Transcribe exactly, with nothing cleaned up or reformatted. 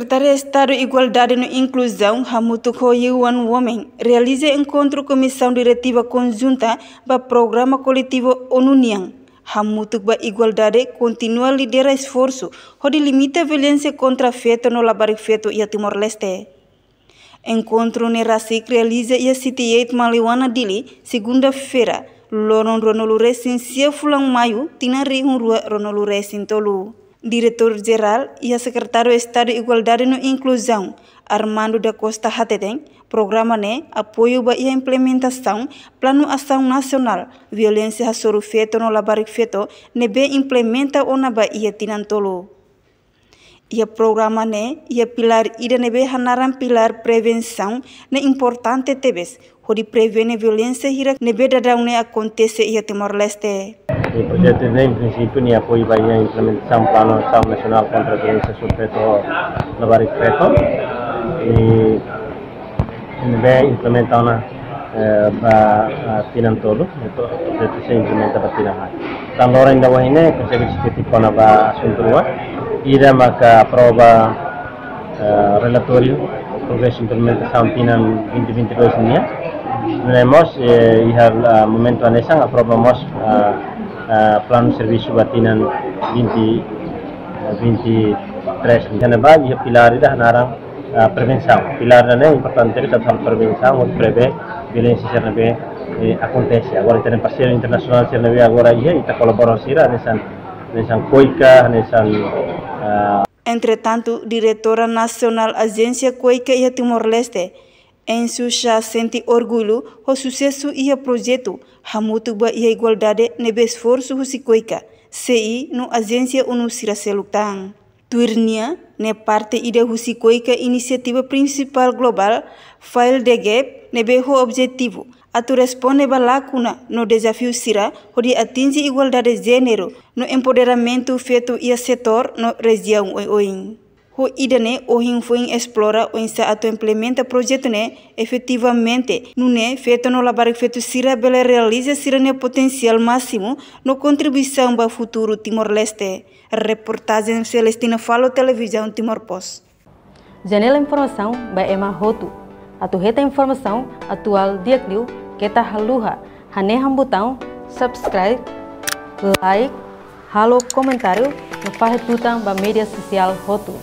Sekretaria Estadu Igualdade no Inkluzaun hamutuk ho U N Women realiza enkontru Komisaun Diretiva Konjunta ba Programa Koletivu ONU nian, hamutuk ba igualdade kontinua lidera esforsu hodi limita violénsia kontra feto no labarik feto iha Timor-Leste. Enkontru ne'e rasik realiza iha City eight Maliwana, Dili, segunda-feira, loron ruanulu resin sia fulan Maiu, tinan rihun rua ruanulu resin tolu. Diretór Jerál iha Sekretáriu Estadu Igualdade no Inkluzaun, Armando da Costa hateten, programa ne'e apoiu ba iha implementasaun Planu Asaun Nasionál Violénsia hasoru Feto no Labarik Feto ne'ebé implementa ona ba iha tinan tolu. Iha programa ne'e, iha pilár ida ne'ebé hanaran pilár prevensaun ne'e importante tebes, hodi prevene violénsia hirak ne'ebé daudaun ne'e akontese iha Timor-Leste. I projetu ne'e, em princípio, nia apoiu ba iha implementasaun Planu Asaun Nasionál kontra Violénsia hasoru Feto no Labarik Feto. I ne'ebé implementa ona, eh, ba, ah, tinan tolu, entaun projetu sei implementa ba tinan haat. Tan loron ida ohin ne'e, Konsellu Ezekutivu kona-ba asuntu rua, ida maka aprova, eh, relatóriu progresu implementasaun tinan vinte vinte e dois nian. Nune'e mós, eh, iha, ah, momentu hanesan aprova mós, ah, ah, planu servisu ba tinan vinte, eh, vinte e três. Iha ne'ebá, iha pilár ida hanaran, ah, prevensaun. Pilár ida ne'e importante tebes atu prevensaun, atu prevee violénsia sira ne'ebé, eh, akontese. Agora ita-nia parseiru internasionál sira ne'ebé agora iha, ita kolabora ho sira, hanesan, hanesan KOICA, hanesan, ah, Entretantu, Diretora Nasionál Ajénsia KOICA iha Timor-Leste, Ensu Sá, sente orgullu ho susesu iha projetu hamutuk ba iha igualdade ne'ebé esforsu husi KOICA, C I no ajénsia ONU sira seluk tan. Tuir nia, ne'e parte ida husi KOICA inisiativa prinsipál globál Fill the Gap ne'ebé ho objetivu atu responde ba lakuna no dezafiu sira hodi atinje igualdade jéneru no empoderamentu feto iha setór no rejiaun oioin. Ho ida-ne'e, ohin foin esplora oinsá atu implementa projetu ne'e efetivamente, nune'e feto no labarik feto sira bele realiza sira-nia potensiál másimu no kontribuisaun ba futuru Timor-Leste. Reportajen Celestina Falo, Televizaun Timor Post. Janela informasaun ba ema hotu. Atu hetan informasaun atuál di'ak liu, keta haluha hanehan butaun subscribe, like, halo komentáriu no fahe tutan ba média sosiál hotu.